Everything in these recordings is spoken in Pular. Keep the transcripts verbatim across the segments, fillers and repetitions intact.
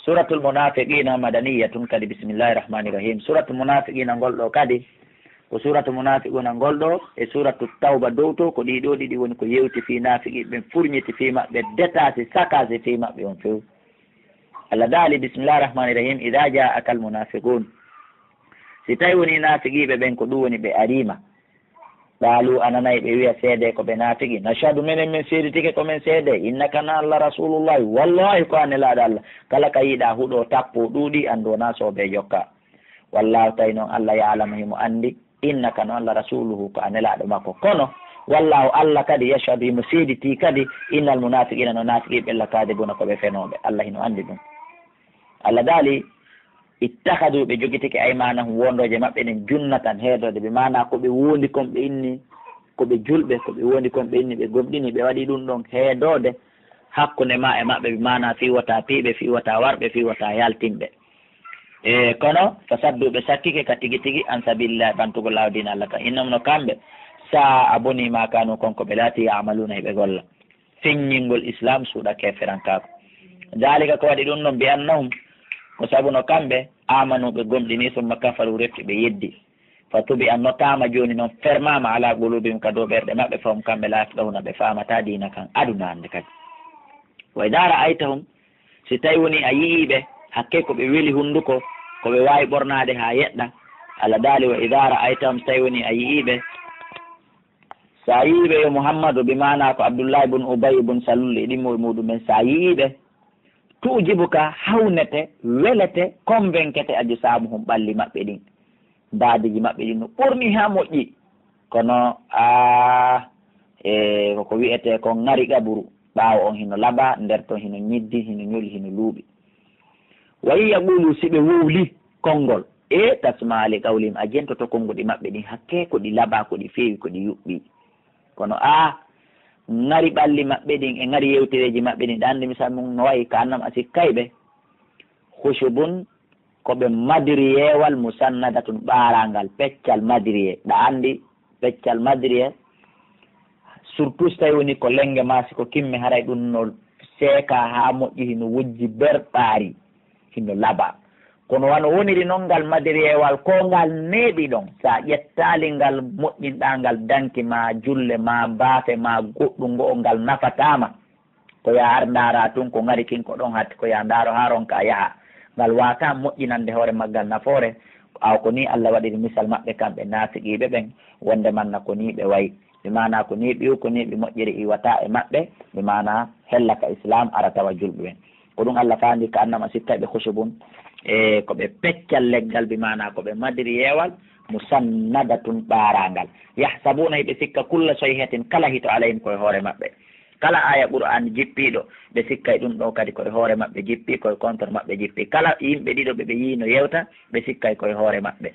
Suratul Munafiqina madaniyatun kadi, bismillahir rahmanir rahim. Suratul Munafiqina ngol ɗoo kadi, ko Suratul Munafiquna ngol ɗoo e Suratul Tawba dow to, ko ɗii ɗoo ɗiɗi woni ko yewti fii naafiqiiɓe ɓen, furñiti fii maɓɓe, detaasi, sakaasi fii maɓɓe on few. Allah daali, bismillahir rahmanir rahim, "Idha ja'akal munafiqun." Si tawi woni naafiqiiɓe ɓen ko ɗum woni ɓe ariima, Qaalu, a nanay ɓe wi'a seedee ko ɓe naafiki. Nashhadu, menen men seeditike ko men seedee. Innaka, an la Rasulullahi, wallahi ko a Nelaaɗo Allah. Kala ka yiɗaa huɗoo tappoo ɗuuɗi, anndu wonaa soobee jokkaa. Wallahu, tawi non Allah, ya'lamu, himo anndi, innaka, no an la Rasuluhu, ko a Nelaaɗo makko. Kono, wallahu, Allah kadi, yashhadu, himo seeditii kadi, innal munafiqina, no naafiqiiɓe, lakaadibuna, ko ɓe fenooɓe. Allah hino anndi ɗum. Allah daali, ittakhadhu, ɓe jogitike, aymanahum, wondooje maɓɓe ɗen, junnatan, heedoode, bi maanaa ko ɓe wondi kon ɓe inni ko ɓe julɓe, ko ɓe wondi kon ɓe inni ɓe gomɗini, ɓe waɗi ɗum ɗon heedoode hakkunde maa e maɓɓe, bi maanaa fii wota piiɓe, fii wota warɓe, fii wota yaltinɓe. E kono, fasaddu, ɓe sakkike ka tigi tigi, an sabilillahi, ɓantugol laawo diina Allah kan. Innahum, no kamɓe, sa'a, bonii, ma kanu, kon ko ɓe laati, ya'maluuna, hiɓe golla. Feññingol Islaam suuɗa keeferankaaku. Daalika, ko waɗi ɗum ɗon, bi annahum, ko sabu no kamɓe, aamanu, ɓe gomɗini, summa kafaru, refti ɓe yeddi. Fa tubi'a, notaama jooni non, fermaama, alaa quluubihim, ka dow ɓerɗe maɓɓe, fahum, kamɓe, laa yafqahuuna, ɓe faamataa diina kan aduna hannde kadi. Wa idaa ra'aytahum, si tawi woni a yi'ii ɓe, hakkee ko ɓe weli hunnduko, ko ɓe waawi ɓornaade haa yeɗɗa. Allah daali, wa idaa ra'aytahum, si tawi woni a yi'ii ɓe, So a yi'ii ɓe yo Muhammadu, bi maanaa ko Abdullahi bun Ubay bun Salul e ɗimmo e muuɗum ɓen, so a yi'ii ɓe, tu'jibuka, hawnete, welete, konvenkete, ajsaamuhum, ɓalli maɓɓe ɗin, mbaadiiji maɓɓe ɗin no ɓorni haa moƴƴi. Kono, aa, e, ko ko wi'etee kon ŋari qaburu, ɓaawo on hino labaa, nder ton hino ñiddi, hino ñoli, hino luuɓi. Wa in yaqulu, si ɓe wowli konngol, e tasma'a li qawlihim, a jentoto konnguɗi maɓɓe ɗin, hakkee ko ɗi labaa, ko ɗi feewi, ko ɗi yuɓɓi. Kono a ŋari ɓalli maɓɓe ɗin e ŋari yewtereeji maɓɓe ɗin, ɗa anndi misal mun no wayi ka annam a sikkay ɓe. Khushubun, ko ɓe madiriyeewal, musannadatun, ɓaarangal, peccal madiriye, ɗa anndi peccal madriye, surtout so tawi woni ko lenge maa si ko kimme, haray ɗum no seekaa haa moƴƴi, hino wujji berɓaari, hino labaa. Kono wano woniri non ngal madriyewal, ko ngal neeɓi ɗon, so a ƴettaali ngal moƴƴinɗaa ngal danki maa, julle maa, baafe maa, goɗɗum ngo'o ngal nafataa ma. Ko yaa ar ndaaraa tun ko ŋari kin ko ɗon hatti, ko yaa ndaaro haa ronka a yaha. Ngal waawataa moƴƴinande hoore maggal nafoore. Awa ko nii Alla waɗiri misal maɓɓe kamɓe naafiqiiɓe ɓen, wonde manna ko nii ɓe wayi. Bi maanaa ko nii ɓe, ko nii ɓe moƴƴiri iwataa e maɓɓe, bi maanaa hella ka Islaam ara tawa julɓe ɓen. Ko ɗum Alla faandi ka annama sikkay ɓe khushubun, e ko ɓe peccal leggal, bi maanaa ko ɓe madiri yeewal, musannadatun ɓaaraangal. Yahsabuuna, hiɓe sikka kulla sayhatin, kala hito alayhim koye hoore maɓɓe. Kala aaya Qur'aan jippiiɗo, ɓe sikkay ɗum ɗoo kadi ko e hoore maɓɓe jippii, ko e contre maɓɓe jippii. Kala yimɓe ɗiɗo ɓe, ɓe yi'i no yewta, ɓe sikkay ko e hoore maɓɓe.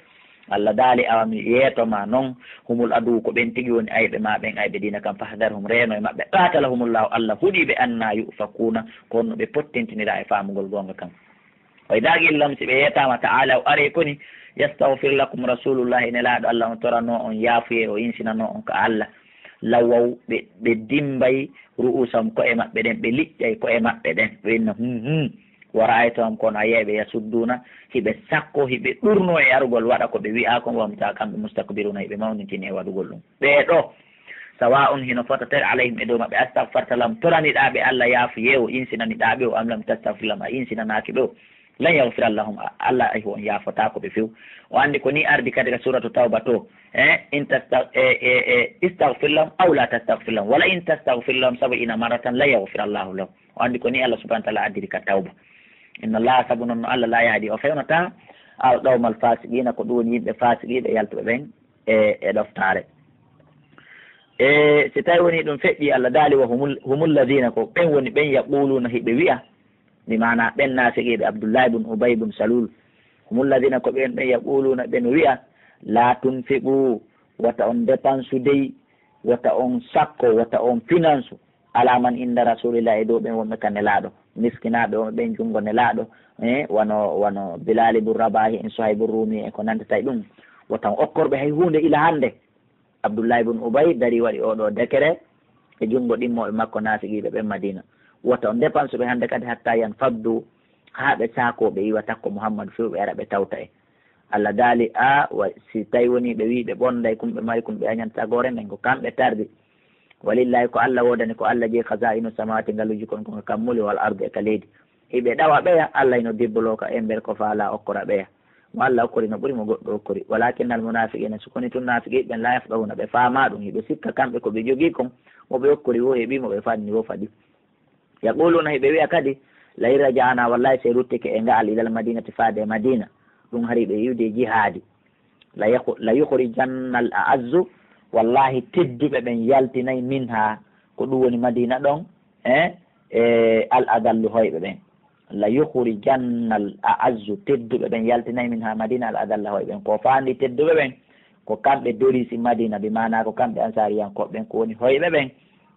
Alla daali, awa mi yeeto ma non, humul aduwwu, ko ɓen tigi woni ayɓe maa ɓen, ayɓe diina kan, fahdarhum, reeno e maɓɓe. Qaatalahumullaahu, Alla huɗii ɓe, annaa yu'fakuuna, ko honno ɓe pottintiniraa e faamugol goonga kan. Wa idaa qiila lahum, si ɓe yeetaama, ta'aalaw, aree koni, yastaghfir lakum rasuulullaahi, Nelaaɗo Alla on toranoo on yaafuyee, o insinanoo on ka Alla. Lawaw, ɓe, ɓe dimmbay, ru'uusahum, ko'e maɓɓe ɗen, ɓe liƴƴay ko'e maɓɓe ɗen, ɓe inna, hum, hum. Wa ra'aytahum, kono a yi'ay ɓe, yasudduuna, hiɓe sakkoo, hiɓe ɗurnoo e arugol waɗa ko ɓe wi'aa kon, wa hum, taa kamɓe, mustakbiruuna, hiɓe mawnintini e waɗugol ɗum. Ɓee ɗoo, sawaa'un, hino fota tel, alayhim, e dow maɓɓe, astaghfarta lahum, toraniɗaa ɓe Alla yaafuyee, o insinaniɗaa ɓe o, am lam tastaghfir lahum, a insinanaaki ɓe o, lan yaghfira lahum, a-, Alla ay on yaafotaako ɓe few. O anndi ko nii ardi kadi ka Suuratu Tawba to, eh, in tasta-, eh, eh, eh, istaghfir lahum aw la tastaghfir lahum, wala in tastaghfir lahum sab'iina marratan lan yaghfira Allahu lahum. O anndi ko nii Alla subhaanahu wa ta'aala addiri ka Tawba. Inna Allaha, sabu non no Alla, laa yahdi, o fewnataa, al qawmal faasiqiina, ko ɗum woni yimɓe faasiqiiɓe yaltuɓe ɓen e, e ɗoftaare. E si tawi woni ɗum feƴƴi, Alla daali, wa humul, humul ladiina, ko ɓen woni ɓen, yaquluuna, hiɓe wi'a, bi maanaa ɓen naafiqiiɓe Abdullahi bun Ubay bun Salul, humul ladiina, ko ɓen ɓen, yaquluuna, ɓen wi'a, laa tunfiqu, wata on dépensu dey, wata on sakko, wata on finansu, alaa man inda Rasuulillaahi, e dow ɓen wonɓe ka Nelaaɗo, miskinaaɓe wonɓe ɓen junngo Nelaaɗo, eh, wano, wano Bilaali bun Rabaahi en, Suhaybu Ruumi en, ko nanndata e ɗum. Wota on okkor ɓe hay huunde ila hannde. Abdullahi bun Ubay darii waɗi oo ɗoo décret e junngo ɗimmooɓe makko naafiqiiɓe ɓen Madiina. Wota on dépensu ɓe hannde kadi, hattaa yanfaddu, haa ɓe saakoo ɓe iwa takko Muhammadu few ɓe ara ɓe tawta en. Alla daali, a wa, si tawi wonii ɓe wi'i ɓe ɓonday kun ɓe mari kun ɓe añanta goore nden, ko kamɓe tardi. Walillahi ko Alla woodani, ko Alla jeyi khaza'inu samawati ngaluuji kon kon ka kammuli wal ardi e ka leydi. Hiɓe ɗawa ɓeya, Alla hino debboloo ka ember ko faalaa okkora ɓeya. Mo Alla okkori no ɓuri mo goɗɗo okkori. Walakinnal munafiqina, si koni tun naafiqiiɓe ɓen, la yafqahuna, ɓe faamaa ɗun. Hiɓe sikka kamɓe ko ɓe jogii kon, mo ɓe okkori wo heɓi, mo ɓe fanni wo faɗi. Yaquluna, hiɓe wi'a kadi, la in raja'na, wallahi si en ruttike e nga'al, ilal madinati, faade e Madina, ɗun hari ɓe iwde e jihaadi. La yakhu-, la yukhrijanna al a'azzu, wallahi tedduɓe ɓen yaltinay minha, ko ɗun woni Madina ɗon, e, e al adallu hoyɓe ɓen. La yukhrijanna al a'azzu, tedduɓe ɓen yaltinay minha Madina al adalla hoyɓe ɓen. Ko faandi tedduɓe ɓen, ko kamɓe dorisi Madina, bi maanaa ko kamɓe ansaariyankooɓe ɓen, ko woni hoyɓe ɓen,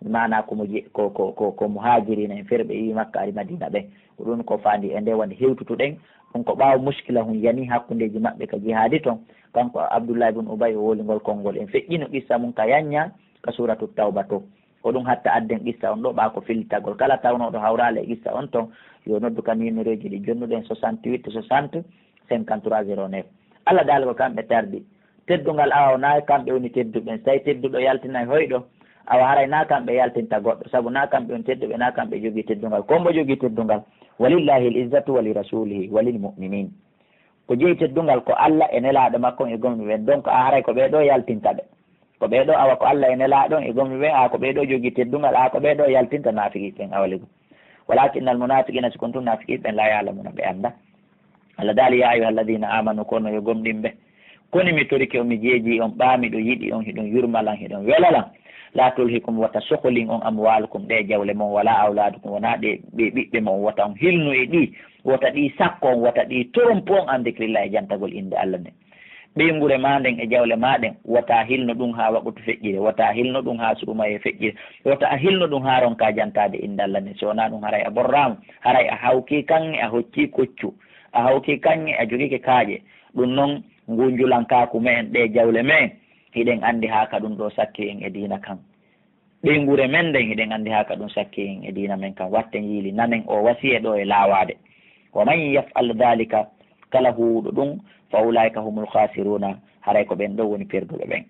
bi maanaa ko mo je-, ko, ko, ko, ko muhaajiriina en ferɓe iwi Makka ari Madina ɓen. Ko ɗun ko faandi e nde wonde hewtutuɗen. Ɗun ko ɓaawo muskila hun yani hakkundeeji maɓɓe ka jihaadi ton. Kanko Abdullahi ibn Ubay o wowlingol konngol. En feƴƴino qissa mun ka yanña ka Suuratu Tawba to. Ko ɗun hatta adden qissa on ɗoo, ɓaa ko fillitagol. Kala tawnooɗo hawraali e qissa on ton, yo noddu ka numéroji ɗi jonnuɗen, soixante-huit soixante, cinquante-trois zéro neuf. Alla daali ko kamɓe tardi. Teddungal, awa, naa kamɓe woni tedduɓe ɓen. Si tawi tedduɗo yaltinay hoyɗo, awa, haray naa kamɓe yaltinta goɗɗo. Sabu naa kamɓe woni tedduɓe, naa kamɓe jogii teddungal. Ko mbo jogii teddungal? Walillahi al izzatu wa li rasulihi wa lil mu'minin. Ko jeyi teddungal ko Alla e Nelaaɗo makko on e gomɗinɓe ɓen. Donc, a haray ko ɓee ɗoo yaltinta ɓe. Ko ɓee ɗoo, awa, ko Alla e Nelaaɗo on e gomɗinɓe ɓen, a ko ɓee ɗoo jogii teddungal, a ko ɓee ɗoo yaltinta naafiqiiɓe ɓen, awa, ley goo. Walakinnal munafiqina, si kon tun naafiqiiɓe ɓen, la ya'lamuna, ɓe anndaa. Alla daali, ya ayyuhalladhina amanu, kono yo gomɗinɓe. Koni mi torike on, mi jeejii on, ɓaa miɗo yiɗi on, hiɗon yurma lan, hiɗon wela lan. La tulhikum, wota sokolin on, amwalukum, ɗee jawle mon, wala awladukum, wonaa ɗee ɓe ɓiɓɓe mon, wota on hilnu e ɗii, wota ɗii sakko on, wota ɗii torompu on, an dhikrillah, e jantagol innde Alla nden. Ɓeynguure maa nden e jawle maa ɗen, wota hilno ɗum haa waqutu feƴƴire, wota hilno ɗum haa suumayee feƴƴire, wota a hilno ɗum haa ronkaa jantaade innde Alla nden. Si wonaa ɗum, haray a borraama, haray a hawkii kaŋŋe, a hoccii koccu, a hawkii kaŋŋe, a jogike kaaƴe. Ɗum non, nguu njulankaaku me'en, ɗee jawle me'en, hiɗen anndi haa ka ɗum ɗoo sakki en e diina kan. Ɓeynguure men nden, hiɗen anndi haa ka ɗum sakki en e diina men kan. Watten yiili, nanen oo wasiyee ɗoo e laawaade. Wa man yaf'al dhalika, kala huuwuɗo ɗum, fa ulaa'ika humul khaasiruuna, haray ko ɓen ɗon woni perduɓe ɓen.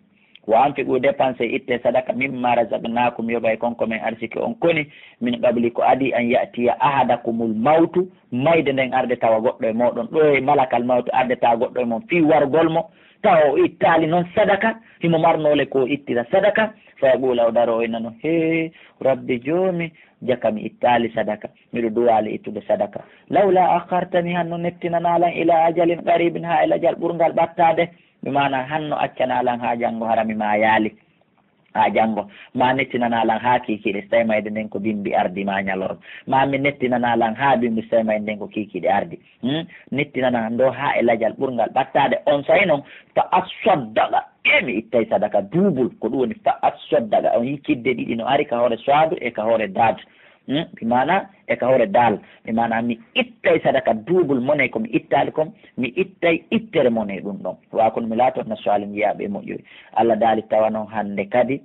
Wa anfiqu, dépensez, ittee sadaka, mimma razaqnaakum, yoɓay kon ko men arsiki on, koni, min qabli, ko adii, an ya'tiya ahadakumul mawtu, mayde nden arde tawa goɗɗo e mooɗon, ɗoo e malakal mawtu arde tawa goɗɗo e mon fii wargol mo, tawa o ittaali non sadaka, himo marnoo le ko o ittira sadaka, fa yaquula, o daroo o inna non, hee, Rabbi Joomi, jaka mi ittaali sadaka, miɗo duwaali ittude sadaka. Lawla akhartani, hanno nettinanaa lan, ila ajalin qaribin, haa e lajal ɓurngal ɓattaade, bi maana hanno accanaa lan haa janngo, hara mi maayaali. Haa janngo, ma nettinanaa lan haa kiikiiɗe, si tawii mayde nden ko bimbi ardi ma ñalorma. Ma mi nettinanaa lan haa bimbi, si tawii mayde nden ko kiikiiɗe ardi. Hmm? Nettinanaa ndo haa e lajal ɓurngal ɓattaade, on saa'i non, fa assaddaqa, e mi ittay sadaka duubul, ko ɗum woni fa assaddaqa. On yii kidde ɗiɗi no ari ka hoore saadu e ka hoore daad. Hmm? Bi maana e ka hoore daal. Bi maana mi ittay sadaka duubul money ko mi ittaali kon, mi ittay ittere money ɗum ɗon. Wa kono mi laatorna saalihiiɓe e moƴƴuɓe. Alla daali tawa non hannde kadi,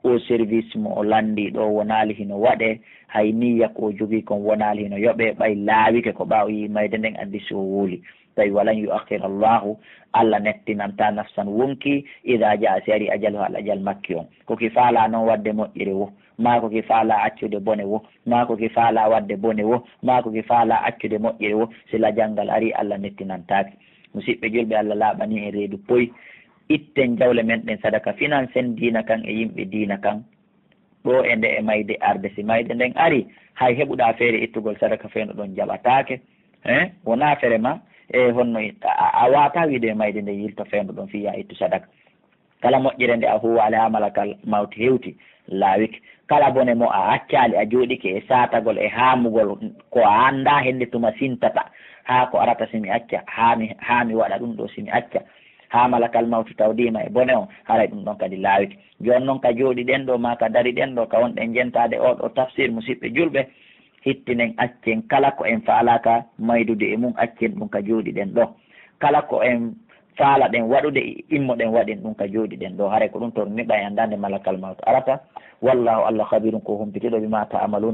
o service mo o lanndii ɗoo wonaali hino waɗee, hay niyya ko o jogii kon wonaali hino yoɓee, ɓay laawike ko ɓaawo yii mayde nden addi si o wuuli. Tawi walan yu'akhkhira Allahu, Alla nettinantaa nafsan wonkii, idaa jaa'a, si arii, ajaluhaa, alajal makki on. Ko ki faalaa non waɗde moƴƴere wo, maa ko ki faalaa accude bone wo, maa ko ki faalaa waɗde bone wo, maa ko ki faalaa accude moƴƴere wo, si lajal ngal arii, Alla nettinantaake. Musiɓɓe julɓe, Alla laaɓanii en reedu poy. Itten jawle men ɗen sadaka, finansen diina kan e yimɓe diina kan. Ɗoo e nde e mayde arde, si mayde nden arii, hay heɓuɗaa feere ittugol sadaka fewndo ɗon jaɓataake. Hein? Wonaa feere ma, e honno i-, a, a, a waawataa wiide e mayde nden yilto fewndo ɗon fii yaa ittu sadaka. Kala moƴƴere nde a huuwaali haa malakal mawti hewti, laawike. Kala bone mo a accaali, a jooɗike e saatagol e haamugol ko a anndaa hende tuma sintata, haa ko arata si mi acca, haa mi, haa mi waɗa ɗum ɗoo si mi acca, haa malakal mawti tawdiima e bone on, haray ɗum ɗon kadi laawike. Jooni non ka jooɗiɗen ɗoo, maa ka dariɗen ɗoo, ka wonɗen jentaade oo ɗoo tafsir, musiɓɓe julɓe, hittinen, accen kala ko en faalaaka maydude e mum, accen ɗum ka jooɗiɗen ɗoo. Kala ko en faalaɗen waɗude, immoɗen waɗen ɗum ka jooɗiɗen ɗoo. Haray ko ɗum torniɗaa e anndaande malakal mawtu arata. Wallaahu, Alla, khabiirun, ko humpitiiɗo, bimaa ta'maluun,